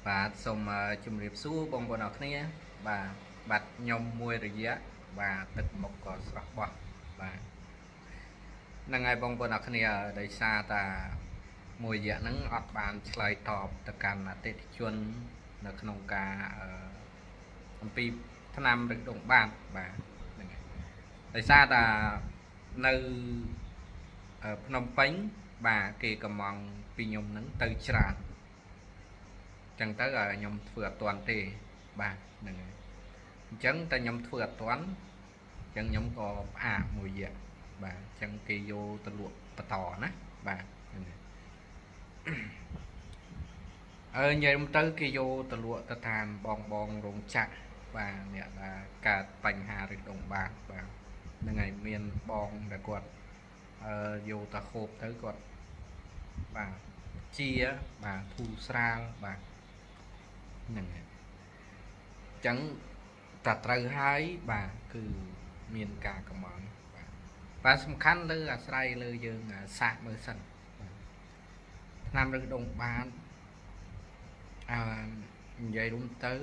បាទសូមជម្រាបសួរបងប្អូនអរគ្នាបាទបាទខ្ញុំមួយរយៈបាទទឹកមុខក៏ស្រស់បោះបាទហ្នឹងហើយបងប្អូនអរគ្នាដោយសារតាមួយរយៈហ្នឹងអត់បានឆ្លើយតបទៅកាន់អតិថិជននៅក្នុងការអំពីថ្នាំឬដងបាតបាទហ្នឹងហើយដោយសារតានៅភ្នំពេញបាទគេកំងពីខ្ញុំហ្នឹងទៅច្រើនចឹងទៅខ្ញុំធ្វើអត់ទាន់ទេបាទហ្នឹងហើយអញ្ចឹងតែខ្ញុំធ្វើអត់ទាន់អញ្ចឹងខ្ញុំក៏ផ្អាកមួយរយៈបាទអញ្ចឹងគេយកទៅលក់បន្តណាបាទហ្នឹងហើយអើនិយាយទៅគេយកទៅលក់ទៅតាមបងបងរោងចក្របាទអ្នកដែលកើតបញ្ហាឬដងបាតបាទហ្នឹងហើយមានបងដែលគាត់អឺយកទៅហូបទៅគាត់បាទជាបាទធូរស្រាលបាទហ្នឹងហើយអញ្ចឹងតាត្រូវហើយបាទគឺមានការកំងបាទបាទសំខាន់លើអាស្រ័យលើយើងសាកមើលសិនបាទថ្នាំឬដងបាតអឺនិយាយរួមទៅ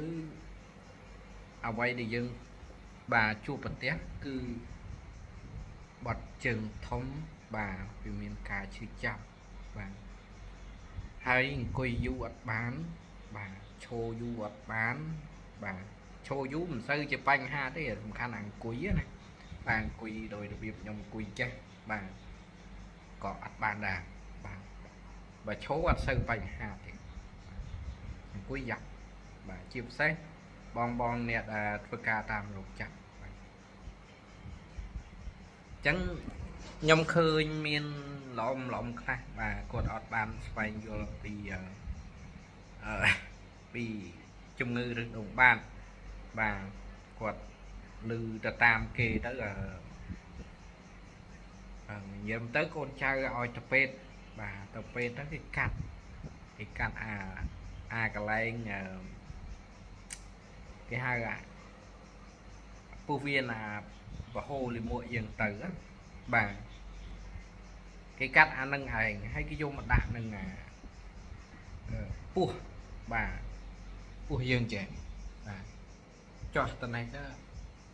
អ្វីដែលយើងបាទជួបប្រទះគឺបត់ជើងធំបាទវាមានការឈឺចាប់បាទហើយអង្គុយយូរអត់បានបាទឈរយូរអត់បានបាទឈរយូរមិនសូវជាបញ្ហាទេសំខាន់អង្គុយណាបាទអង្គុយដោយរបៀបខ្ញុំអង្គុយចេះបាទក៏អត់បានដែរបាទបើឈរអត់សូវបញ្ហាទេអង្គុយយ៉ាប់បាទជាពិសេសបងបងអ្នកដែលធ្វើការតាមរោងចក្របាទអញ្ចឹងខ្ញុំឃើញមានល្អមល្អមខ្លះបាទគាត់អត់បានស្វែងយល់ពីអឺពីជំងឺឬដងបាតបាទគាត់ឮទៅតាមគេទៅអឺនិយាយទៅកូនចៅឲ្យទៅពេទ្យបាទទៅពេទ្យទៅគេកាត់អាកន្លែងគេហៅអាពោះវៀនអាបហូលិមួកយើងទៅបាទគេកាត់អានឹងឯងហើយគេយកមកដាក់នឹងអាពោះបាទពោះយើងចេះបាទចោះតនេះទៅ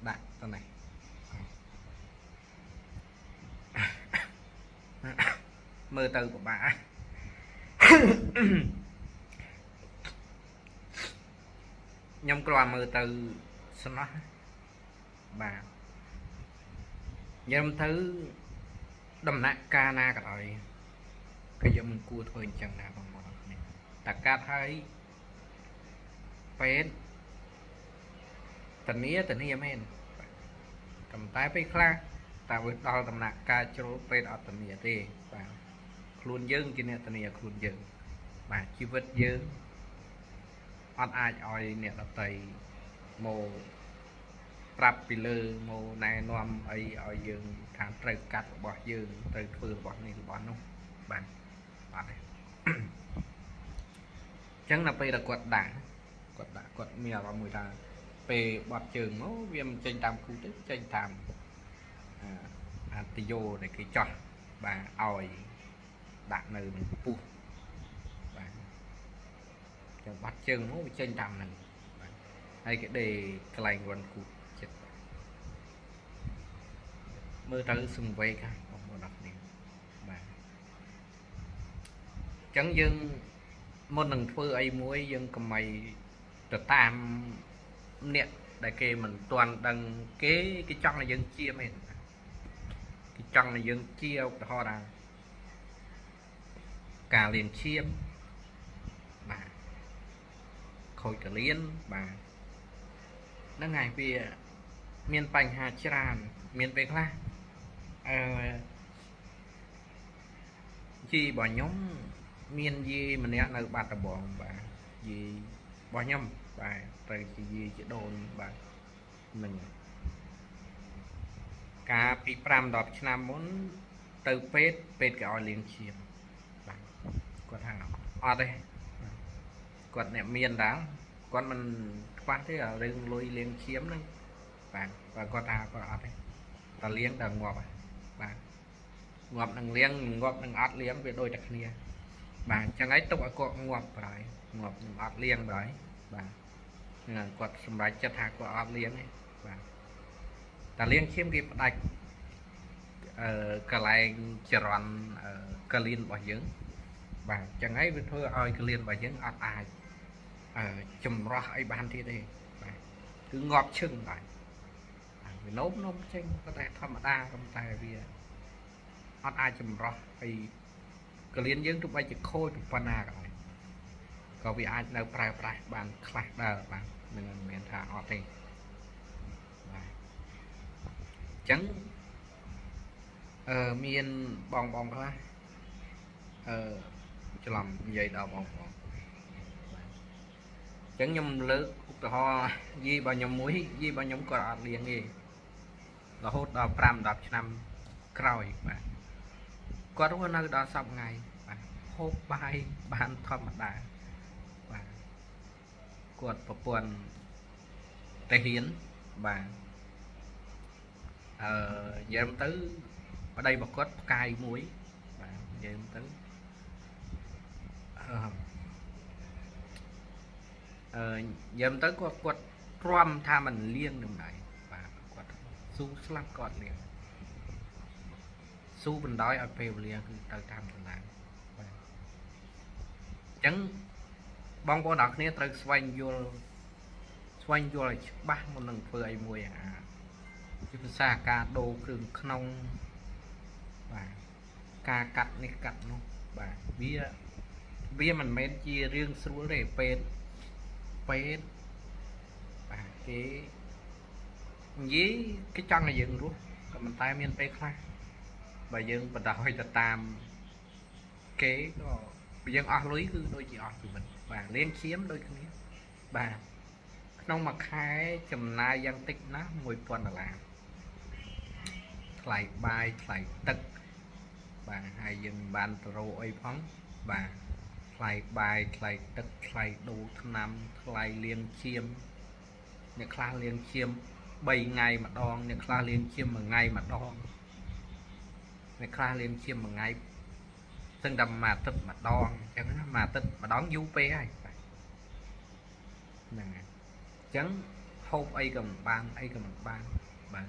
ដាក់តនេះមើលទៅពិបាកខ្ញុំគ្រាន់មើលទៅស្នោះបាទខ្ញុំទៅដំណាក់កាលណាក៏ដោយគឺយើងមិនគួរធ្វើអញ្ចឹងណាបងប្អូននេះតែកាត់ហើយពេទ្យធានាមែនប៉ុន្តែពេលខ្លះតែវាដល់ដំណាក់កាលជ្រុលពេទ្យអត់ធានាទេបាទខ្លួនយើងជាអ្នកធានាខ្លួនយើងបាទជីវិតយើងអត់អាចឲ្យអ្នកដតីមកប្រាប់ពីលើមកណែនាំអីឲ្យយើងថាត្រូវកាត់របស់យើងត្រូវធ្វើរបស់នេះរបស់នោះបាទអត់ទេអញ្ចឹងដល់ពេលដែលគាត់ដាក់គាត់មានអារម្មណ៍មួយថាពេលបត់ជើងមកវាមិនចេញតាមគូទេចេញតាមអាទយោដែលគេចោះបាទឲ្យដាក់នៅនឹងពោះបាទចឹងបាត់ជើងមកវាចេញតាមនឹងបាទហើយគេដេកន្លែងរន់គូចិត្តមើលទៅសង្វេគហ្នឹងបងប្អូនអរគ្នាបាទអញ្ចឹងយើងមុននឹងធ្វើអីមួយយើងកុំឲ្យទៅតាមអ្នកដែលគេមិនទាន់ដឹងគេចង់ឲ្យយើងជាមែនគេចង់ឲ្យយើងជាឧទាហរណ៍ថាការលាងឈាមបាទខូចកលៀនបាទហ្នឹងហើយវាមានបញ្ហាច្រើនមានពេលខ្លះអឺជីរបស់ខ្ញុំមានយាយម្នាក់នៅបាត់ដំបងបាទយាយរបស់ខ្ញុំបាទត្រូវជាយាយជាដូនបាទហ្នឹងកាលពី5 10ឆ្នាំមុនទៅពេទ្យគេឲ្យលាងឈាមបាទគាត់ថាអត់ទេគាត់អ្នកមានដែរគាត់មិនខ្វះទេរឿងលុយលាងឈាមហ្នឹងបាទបើគាត់ថាគាត់អត់ទេតែលាងដល់ងាប់បាទងាប់នឹងលាងងាប់នឹងអត់លាងវាដូចតែគ្នាបាទអញ្ចឹងឯងទុកឲ្យគាត់ងាប់ប្រហើយ ងាប់ខ្ញុំអត់លាងបាទបាទហ្នឹងគាត់សម្រេចចិត្តថាគាត់អត់លាងទេបាទតែលាងឈាមគេផ្ដាច់កន្លែងចរន្តកលៀនរបស់យើងបាទអញ្ចឹងហើយវាធ្វើឲ្យកលៀនរបស់យើងអត់អាចចម្រោះអីបានទៀតទេបាទគឺងាប់ឈឹងបាទវានោមនោមចេញក៏តែធម្មតាក៏តែវាអត់អាចចម្រោះអីកលៀនយើងទោះបីជាខូចប៉ុណ្ណាក៏ដោយក៏វាអាចនៅប្រើប្រាស់បានខ្លះដែរបាទនឹងមិនមែនថាអត់ទេបាទអញ្ចឹងមានបងបងខ្លះច្រឡំនិយាយដល់បងបងបាទអញ្ចឹងខ្ញុំលើកឧទាហរណ៍យីរបស់ខ្ញុំមួយយីរបស់ខ្ញុំគាត់អត់លៀងទេរហូតដល់5 10ឆ្នាំក្រោយបាទគាត់រស់នៅដល់សប្តាហ៍ថ្ងៃបាទហូបបាយបានធម្មតាបាទគាត់ប្រពន្ធតាហ៊ានបាទនិយាយទៅប្តីរបស់គាត់ផ្កាយមួយបាទនិយាយទៅនិយាយទៅគាត់ទ្រាំថាមិនលៀងនឹងដែរបាទគាត់ស៊ូស្លាប់គាត់លៀងស៊ូបណ្ដោយឲ្យពេលវេលាគឺទៅតាមដំណើរបាទអញ្ចឹងបងប្អូនអរគ្នាត្រូវស្វែងយល់ឲ្យច្បាស់មុននឹងធ្វើអីមួយអាជាភាសាការដូរគ្រឿងក្នុងបាទការកាត់នេះកាត់នោះបាទវាមិនមែនជារឿងស្រួលទេពេទ្យបាទគេនិយាយគេចង់ឲ្យយើងរស់ក៏ប៉ុន្តែមានពេលខ្លះបើយើងបណ្ដោយទៅតាមគេក៏យើងអស់លុយគឺដូចជាអស់ជីវិតបាទលាងឈាមដូចគ្នាបាទក្នុងមួយខែចំណាយយ៉ាងតិចណាស់1000ដុល្លារថ្លៃបាយថ្លៃទឹកបាទហើយយើងបានទៅរកអីផងបាទថ្លៃបាយថ្លៃទឹកថ្លៃដូរថ្នាំថ្លៃលាងឈាមអ្នកខ្លះលាងឈាម3ថ្ងៃម្ដងអ្នកខ្លះលាងឈាម1ថ្ងៃម្ដងអ្នកខ្លះលាងឈាម1ថ្ងៃសឹងតែមួយអាទិត្យម្ដងអញ្ចឹងណាមួយអាទិត្យម្ដងយូរពេកហើយបាទហ្នឹងហើយអញ្ចឹងហូបអីក៏មិនបានអីក៏មិនបានបាទ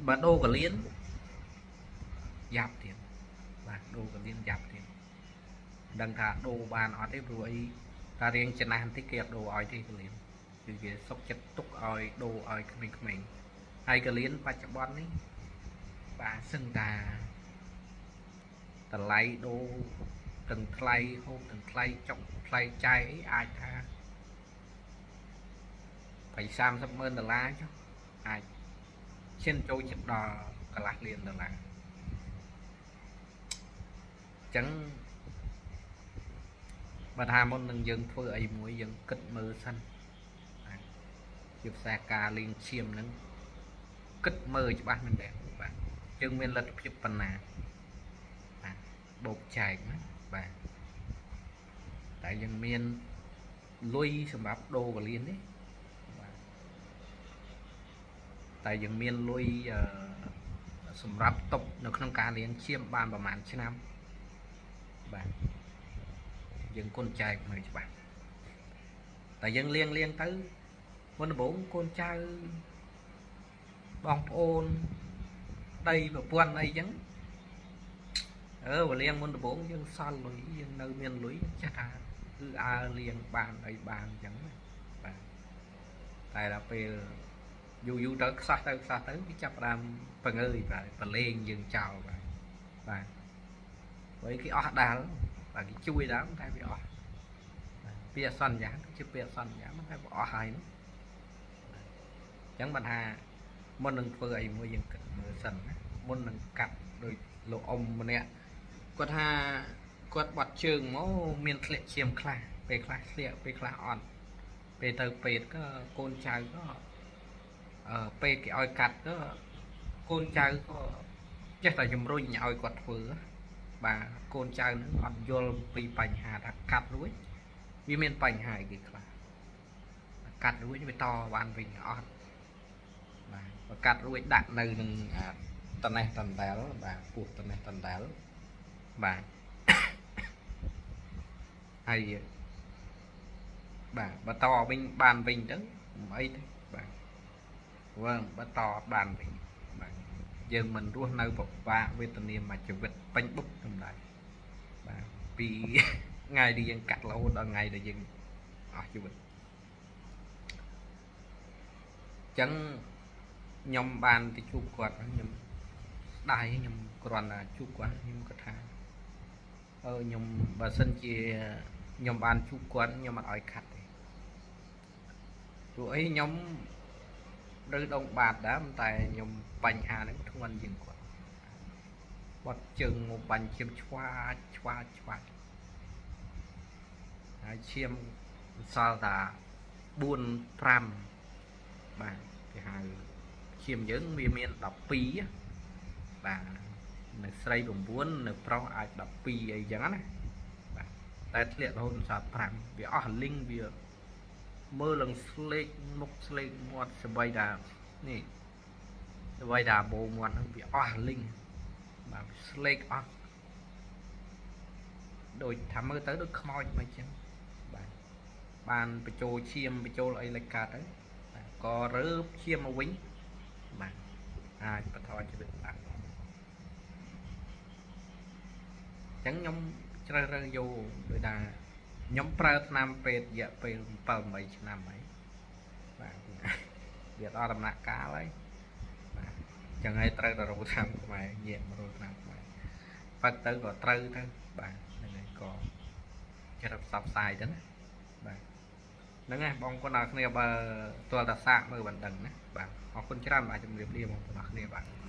បើដូរកលៀនយ៉ាប់ទៀតបាទដូរកលៀនយ៉ាប់ទៀតដឹងថាដូរបានអត់ទេព្រោះអីតារៀងចំណាស់បន្តិចគេអត់ដូរឲ្យទេកលៀនគឺគេសុកចិត្តទុកឲ្យដូរឲ្យក្មេងៗហើយកលៀនបច្ចុប្បន្ននេះបាទសឹងតាតម្លៃដូរទាំងថ្លៃហូបទាំងថ្លៃចុកថ្លៃចាយអីអាចថា20 30ម៉ឺនដុល្លារចុះអាចឈានចូលចិត្តដល់កន្លះលានដុល្លារអញ្ចឹងបើថាមុននឹងយើងធ្វើអីមួយយើងគិតមើលសិនបាទជាភាសាការលាងឈាមហ្នឹងគិតមើលច្បាស់មែនទេបាទយើងមានលទ្ធភាពប៉ុណ្ណាបាទបូកចែកណាបាទតែយើងមានលុយសម្រាប់ដូរកលៀនទេបាទតែយើងមានលុយសម្រាប់តុបនៅក្នុងការលាងឈាមបានប្រហែលឆ្នាំបាទយើងគុណចែកមើលច្បាស់តែយើងលៀងទៅមុនដំបូងកូនចៅបងប្អូនដីប្រពន្ធអីចឹងបើលៀងមុនដំបូងយើងសល់លុយយើងនៅមានលុយចេះថាគឺអើលៀងបានអីបានអញ្ចឹងណាបាទតែដល់ពេលយូរទៅខ្សោះទៅវាចាប់ផ្ដើមបង្ើយបាទប្រឡែងយើងចោលបាទបាទព្រោះគេអស់ដាល់បាទគេជួយដល់តែវាអស់ពាក្យសន្យាគឺជាពាក្យសន្យាមិនតែវាអស់ហើយនោះអញ្ចឹងបានថាមុននឹងធ្វើអីមួយយើងគិតមើលសិនណាមុននឹងកាត់ដូចលោកអ៊ំម្នាក់គាត់ថាគាត់បាត់ជើងមកមានធ្លាក់ឈាមខ្លះពេលខ្លះធ្លាក់ពេលខ្លះអត់ពេលទៅពេទ្យក៏កូនចៅក៏ពេទ្យគេឲ្យកាត់ក៏កូនចៅក៏ចេះតែជំរុញឲ្យគាត់ធ្វើបាទកូនចៅនឹងអត់យល់ពីបញ្ហាថាកាត់រួចវាមានបញ្ហាអីគេខ្លះកាត់រួចវាតបានវិញអត់បាទបើកាត់រួចដាក់នៅនឹងតណេះតណ្ដែលបាទពោះតណេះតណ្ដែលបាទហើយ បាទ បើតវិញបានវិញទៅមិនអីទេ បាទ វើបើតបានវិញ បាទ យើងមិនរស់នៅពិបាកវេទនាមួយជីវិតពេញបុកតម្លៃ បាទ ពីថ្ងៃដែលយើងកាត់រហូតដល់ថ្ងៃដែលយើងអស់ជីវិត។ ចឹងខ្ញុំបានទៅជួបគាត់ ខ្ញុំស្ដាយ ខ្ញុំគ្រាន់តែជួបគាត់ ខ្ញុំគាត់ថា អឺខ្ញុំបើសិនជាខ្ញុំបានជួបគាត់ ខ្ញុំអត់ឲ្យខាត់ទេ ព្រោះអីខ្ញុំឬដងបាតដែរ តែខ្ញុំបញ្ហាហ្នឹងធ្ងន់ជាងគាត់ បាត់ជើងមកបាញ់ឈាមឆ្វាចឆ្វាចឆ្វាច ហើយឈាមសល់តា4 5 បាទ គេហៅឈាមយើងវាមាន12 បាទ នៅស្រី9 នៅប្រុសអាច12អីចឹងណា បាទ តែធ្លាក់រហូតសល់5 វាអស់លីង វាមើលឡើងស្លេកមុខស្លេកមាត់ សបីតានេះ សបីតាបោមាត់ហ្នឹងវាអស់លីង បាទ ស្លេកអស់ ដូចថាមើលទៅដូចខ្មោចមកចឹង បាទ បានបញ្ចូលឈាមបញ្ចូលអីលេចកើតទៅ បាទ ក៏រើបឈាមមកវិញ បាទ អាចបន្តជីវិតបាន។ អញ្ចឹងខ្ញុំជ្រើសរើសយក ដោយថាខ្ញុំប្រើថ្នាំពេទ្យរយៈពេល7 8ឆ្នាំហើយ បាទ វាដល់ដំណាក់កាលហើយ បាទ អញ្ចឹងហើយត្រូវតែរកថ្នាំខ្មែរ ងាកមករកថ្នាំខ្មែរ ប៉ិតទៅក៏ត្រូវទៅ បាទ ហ្នឹងហើយ ក៏ចិត្តផ្សព្វផ្សាយទៅណា បាទ ហ្នឹងហើយបងប្អូនអរគ្នា បើទាល់តាសាកមើលបណ្ដឹងណា បាទ អរគុណច្រើន បាទ ជំរាបលាបងប្អូនអរគ្នា បាទ។